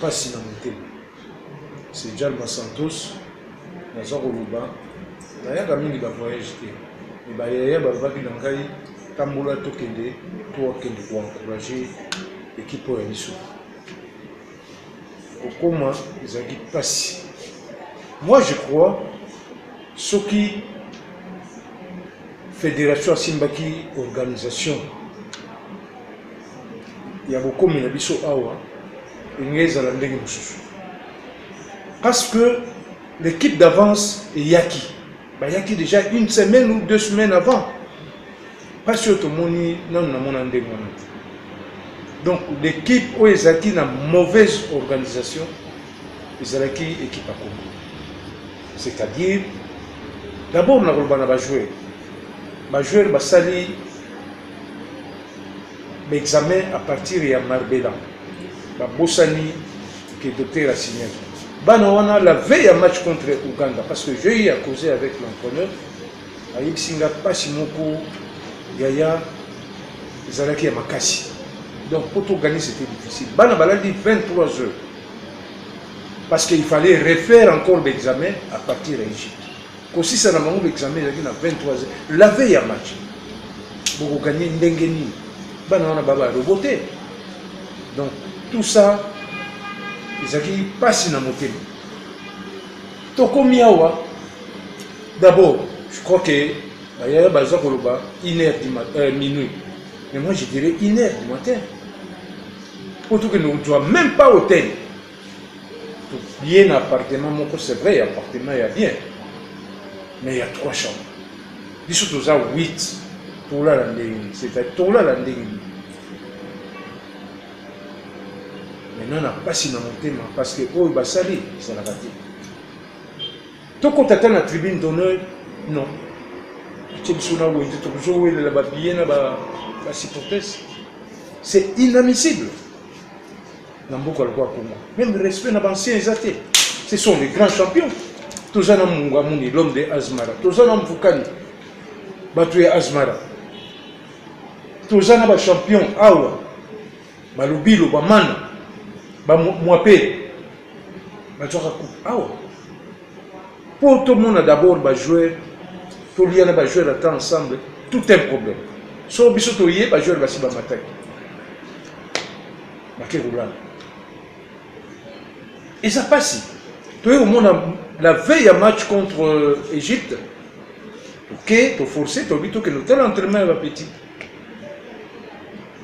Pasi na motema. C'est Djalma Santos naza koloba nayaka mingi ba voyage te mais ba yaya balobaki na ngai tambola tokende tokende ko encourager equipe oyo ya biso. Kokoma ezalaki pasi. Moi je crois soki federation asimbaki organisation ya bokomi na biso awa elingi ezala ndenge mosusu parce que l'équipe d'avance eyaki bayaki déjà une semaine ou 2 semaines avant. Mpasi oyo tomoni nanu namona ndenge wana te. Donc l'équipe oyo ezalaki na mauvaise organisation ezalaki équipe ya Congo. C'est-à-dire d'abord nakoloba na bajoueur, bajoueur basali baexamen à partir ya Marbella, babosani ke docteur asignaki bana wana la veille ya match contre Ouganda, parce que j'ai eu à causer avec l'entraîneur. Ayebisi nga mpasi moko yaya ezalaki ya makasi. Donc po togagner, c'était difficile. Bana balali 23 heures parce qu'il fallait refaire encore l'examen à partir ya Égypte. Kosisa na bango l'examen ezalaki na 23 heures la veille ya match. Bokogagner ndenge nini? Bana wana ba barobot te. Donc tout ça ezalaki mpasi na motema. Tokomi awa, d'abord je crois que bayaya baza koloba 1 heure du minuit, mais moi je dirais 1 heure du matin po tokende kozwa même pas hôtel. Toye na appartement moko, c'est vrai, appartement ya bien, mais ya trois chambres. Biso toza 8, tolala ndenge nini? C'est-à-dire tolala ndenge nini? Maintenant na mpasi na motema parce que oyo basali ezalaka te. Tokota ata na tribune d'honneur, non. Atie biso na wenze, tokozowelela babillet na basupporters. C'est inadmissible na mboka lokola Congo. Même respect na baancien eza te. Ce sont les grands champions. Toza na Munga Muni, l'homme de Asmara, toza na Mvukani, bato ya Asmara, toza na bachampion awa, balobilo, bamana, bamwape bazwaka coupe awa. Mpo tomona d'abord bajoueur, tolia na bajoueur ata ensemble, tout un problème. So biso toye, bajoueur basi bamataki, bake kolala. Eza mpasi. Toye komona la veille ya match contre Égypte, toke toforce, tobi tokende otala entraînement ya bapetit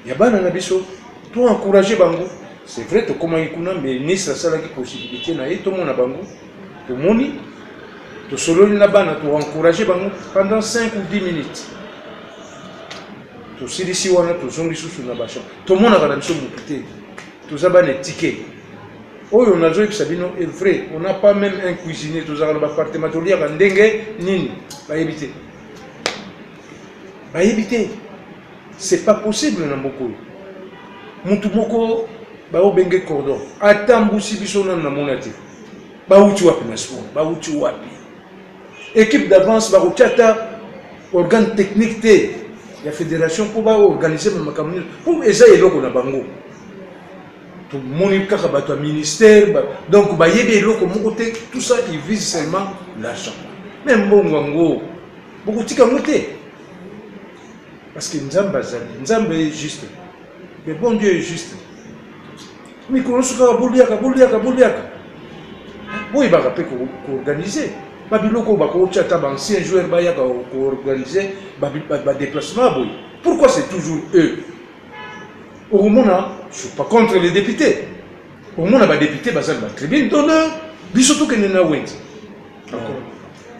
ya bana na biso, to encourage bango. C'est vrai, tokomaki kuna, mais ministre asalaki possibilité na ye tomona bango. Tomoni, tosololi na bana, toencourage bango pendant 5 ou 10 minutes. Tosilisi wana, tozongi susu na bachambre. Tomonaka na biso motu te, toza bana etike. Oyo nazoyebisa bino est vrai, on n'a pas même un cuisinier. Tozalaka na baappartement, toliaka ndenge nini bayebi te, bayebi te. C'est pas possible na mboka oyo. Mutu moko baobenge cordon atambusi biso, nanu namona te. Bauti wapi na sport? Bauti wapi? Équipe d'avance bakotia ata organe technique te ya fédération mpo baorganize makambo nyonso mpo eza eloko na bango. Tomoni kaka bato ya ministère donc bayebi eloko moko te. Tout ça, il vise seulement l'argent. Mais mbongo yango bokotika yango te parce que Nzambe azali, Nzambe est juste, le bon Dieu est juste. Mikolo nyonso kaka boliaka, boliaka, boliaka. Boyebaka mpe koorganize babiloko oyo. Bakotia ata baancien joueur bayaka koorganize badéplacement boye. Pourquoi c'est toujours eux? Okomona, je suis pas contre les députés, okomona badéputé baza na batribune d'honneur, biso tokende na wenze.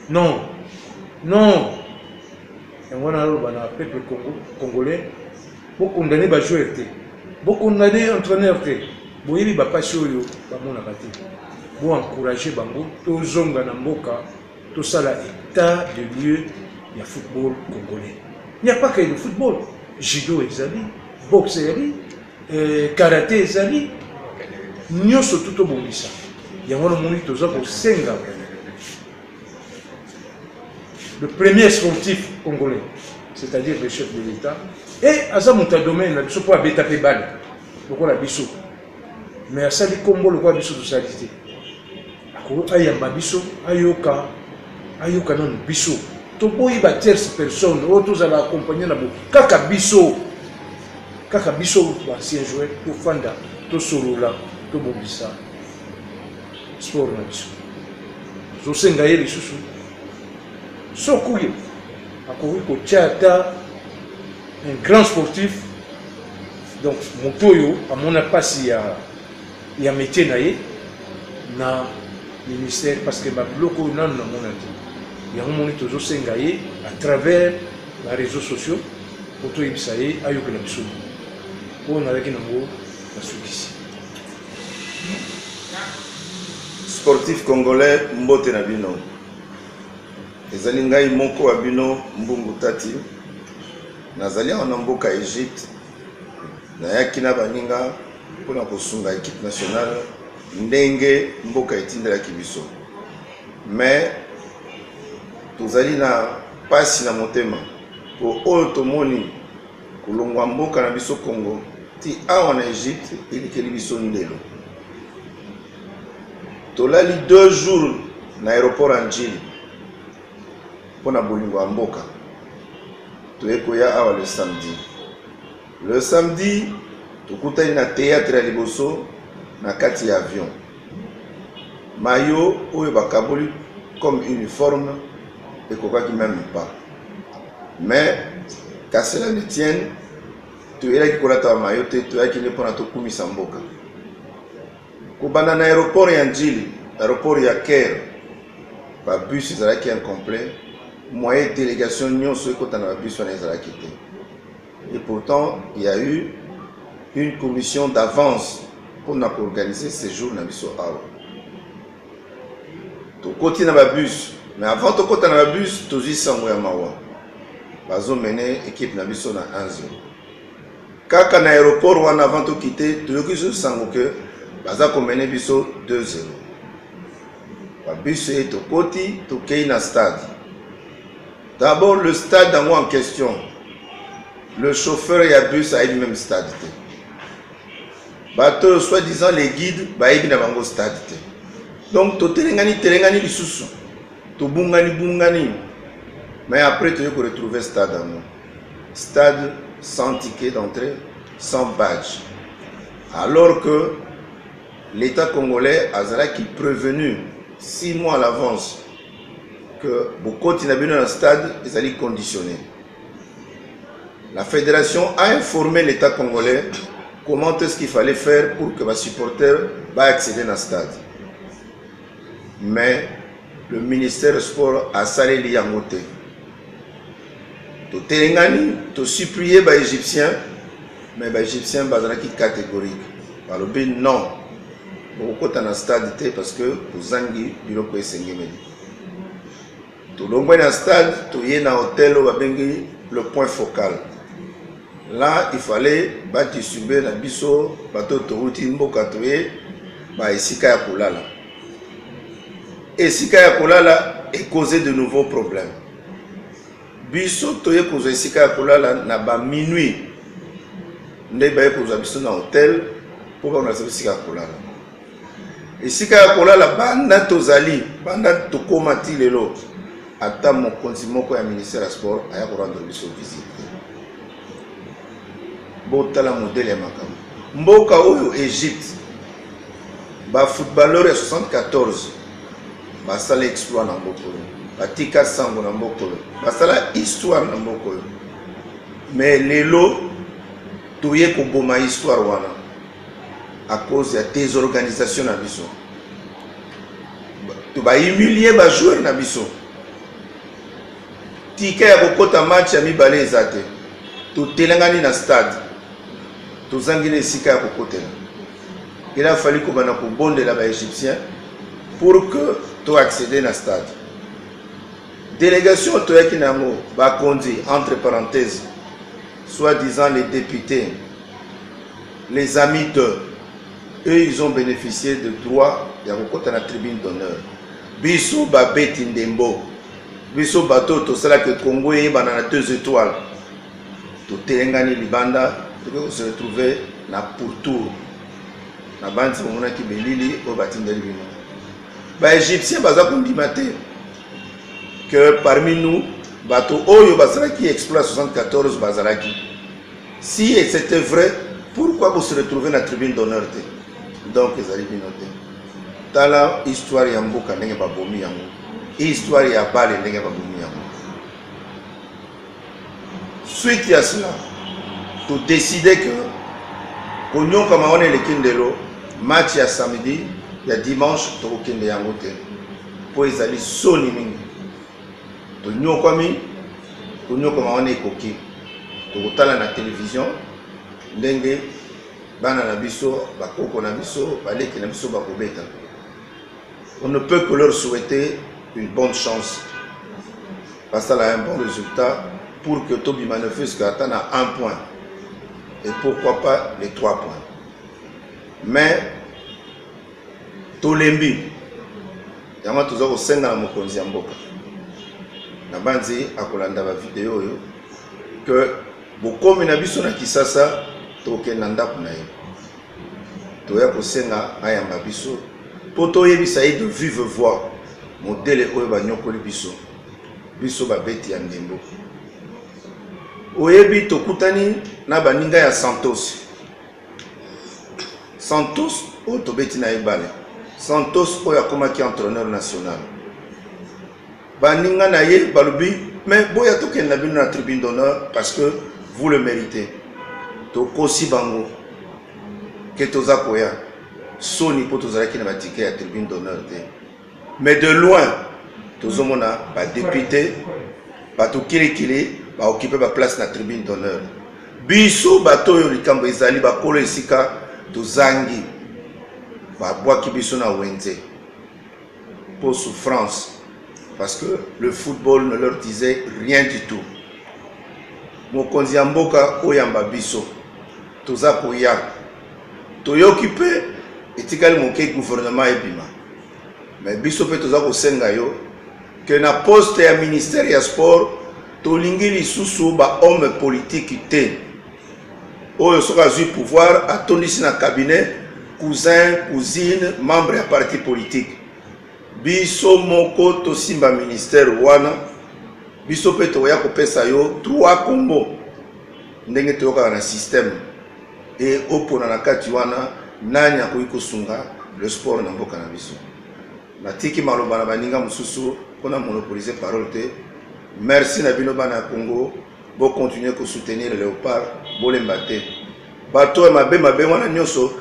Non, non. Yango wana aloba na peuple congolais: bokondane bajoueur te, bokondane entraîneur te. Boyebi bapasi oyo bamonaka te, boencourage bango. Tozonga na mboka, tosala état de lieu ya football congolais. Il n'y a pas que le football, judo ezali, boxe ezali, karaté ezali, nyonso tu tobongisa yango. Namoni toza kosenga le premier sportif congolais, c'est-à-dire le chef de l'État, et aza moto ya domaine na biso mpo abeta mpe bale lokola biso. Mais asali kombo lokola biso tosali te. Akoki ayamba biso, ayoka, ayoka nanu biso. Toboyi ba tierce personne oyo tozala accompagner na bo kaka biso. Kaka biso ba anciens joueurs tofanda, tosolola, tobongisa sport na biso. Tozosenga ye lisusu soki akoki kotia ata un grand sportif, donc moto oyo amona mpasi ya, ya métier na ye na ministère, parce que babiloko oyo nanu namona te. Yango moni tozosenga ye à travers ba réseaux sociaux po toyebisa ye ayokela biso oyo nazalaki nango nasukisi. Sportif congolais, mbote na bino. Ezali ngai moko wa bino Mbungu Tati. Nazali awa na mboka Egypte. Nayaki na baninga mpona kosunga equipe nationale ndenge mboka etindelaki biso. Mais tozali na pasi na motema po oyo tomoni kolongwa mboka na biso Congo ti awa na Egypte elekeli biso ndelo. Tolali 2 jours na aéroport ya Ndjili mpo na bolingo ya mboka. Toye koya awa le samedi. Le samedi tokutani na théâtre ya liboso na kati ya avion. Maillot oyo bakaboli comme uniforme ekokaki même pas. Mais qu'à cela ne tienne, toyelaki kolata ba maillot te, toyaki nde mpona tokumisa mboka. Kobanda na aéroport ya Ndjili, aéroport ya Caire, ba bus ezalaki incomplet, moyen délégation nyonso ekota na ba bus wana ezalaki te. Et pourtant, il y a eu une commission d'avance pour na organiser séjour na biso awa. Tokoti na ba bus, mais avant tokota na ba bus, tozwi sango ya mawa. Bazo mener équipe na biso na 1-0. Kaka na aéroport wana avant tokite, toyoki biso sango que baza komene biso 2-0. Ba bus e tokoti, tokei na stade. D'abord le stade yango en question, le chauffeur ya bus ayebi même stade te. Bato oyo soi-disant les guides bayebi na bango stade te. Donc totelengani telengani lisusu, tobungani bungani, mais après toye ko retrouver stade yango. Stade sans ticket d'entrée, sans badge. Alors que l'État congolais azalaki prévenu 6 mois à l'avance que bokoti na bino na stade ezali conditionné. La fédération a informé l'État congolais comment est-ce qu'il fallait faire pour que les supporters va accéder dans le stade. Mais le ministère du Sport a salé yango te. Totelengani, tosupplier ba Égyptiens, mais ba Égyptiens bazalaki catégorique. Balobi non, bokokota na stade te parce que bozangi biloko esengemeli. Tolongwe na stade, toye na hôtel oyo babengi le point focal. Là, il fallait ba distribuer na biso bato touti mboka toye ba esika ya kolala. Esika ya kolala e causer de nouveaux problèmes. Biso toye kozwa esika ya kolala na ba minuit nde baye kozwa biso na hôtel mpo bakolakisa biso esika ya kolala. Esika ya kolala banda tozali, banda tokoma ti lelo, ata mokonzi moko ya ministère ya sport aya korendre biso visite te. Botala modèle ya makambo. Mboka oyo Egypte, ba footballeur ya 74 basala exploit na mboka oyo, batika sango na mboka oyo, basala histoire na mboka oyo. Mais lelo toye koboma histoire wana à cause ya désorganisation na biso. To ba humilier ba joueurs na biso. Ticket ya kokota match ya mibale eza te. Totelengani na stade, tozangi na esika ya kokotela. Il a fallu kobanda kobondela ba Égyptiens pour que to accéder na stade. Délégation toyaki na yango bakonzi, entre parenthèses, soi-disant les députés, les amis d'eux, eux ils ont bénéficié de droit ya kokota na tribune d'honneur. Biso babeti ndembo, biso bato tosalaki Congo eyebana na 2 étoiles, totelengani libanda, tokoki se retrouver na pourtour. Nabanzi bomonaki belili oyo batindeli bino. Ba Égyptiens baza kondima te que parmi nous bato oyo basalaki exploit 74 bazalaki. Si et c'était vrai, pourquoi vous se retrouvez na tribune d'honneur te? Donc ezali bino te. Tala histoire ya mboka ndenge babomi yango, histoire ya bale ndenge babomi yango. Suite ya cela, to décider que konyokama wana eleki ndelo, match ya samedi ya dimanche tokokende yango te mpo ezali soni mingi. Tonyokwami, konyokama wana ekoki. Tokotala na television ndenge bana na biso, bakoko na biso, baleki na biso bakobeta. On ne peut que leur souhaiter une bonne chance. Basala un bon résultat pour que tobima ne fût-ce qu'ata na un point. Et pourquoi pas les trois points. Mais tolembi yango toza kosenga na mokonzi ya mboka nabanzi akolanda bavideo oyo que bokomi na biso na Kisasa tokokende na ndako na ye toya kosenga ayamba biso mpo toyebisa ye de vive voix modele oyo banyokoli biso biso babeti ya ndembo. Oyebi tokutani na baninga ya Santos. Santos oyo tobeti na ye bale, Santos oyo akomaki entraîneur national, baninga na ye balobi mais boya tokende na bino na tribune d'honneur parce que vous le méritez. Tokosi bango ke toza koya soni mpo tozalaki na batike ya tribune d'honneur te, mais de loin tozomona badepute bato kilikili baokipe baplace na tribune d'honneur. Biso bato oyo likambo ezali bakolo esika tozangi, babwaki biso na wenze mpo souffrance, parce que le football ne leur disait rien du tout. Mokonzi ya mboka oyamba biso, toza koya, toyoki mpe etikali moke gouvernement ebima, mais biso mpe toza kosenga yo ke na poste ya ministère ya sport tolingi lisusu ba homme politique te oyo soki azwi pouvoir atondisi na cabinet cousin, cousine, membre ya parti politique. Biso moko tosimba ministère wana, biso mpe tokoya kopesa yo 3 kombo ndenge toyokaka na système e opona na kati wana nani akoki kosunga le sport na mboka na biso. Natiki maloba na baninga mosusu mpona monopoliser parole te. Merci na bino bana ya Congo, bo continuer ko soutenir Leopard, bolemba te. Bato ya mabe mabe wana nyonso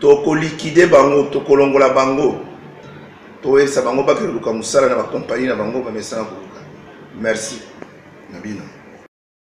tokolikide bango, tokolongola bango, toyebisa bango bakende koluka mosala na bakompani na bango bamesana koluka. Merci na bino.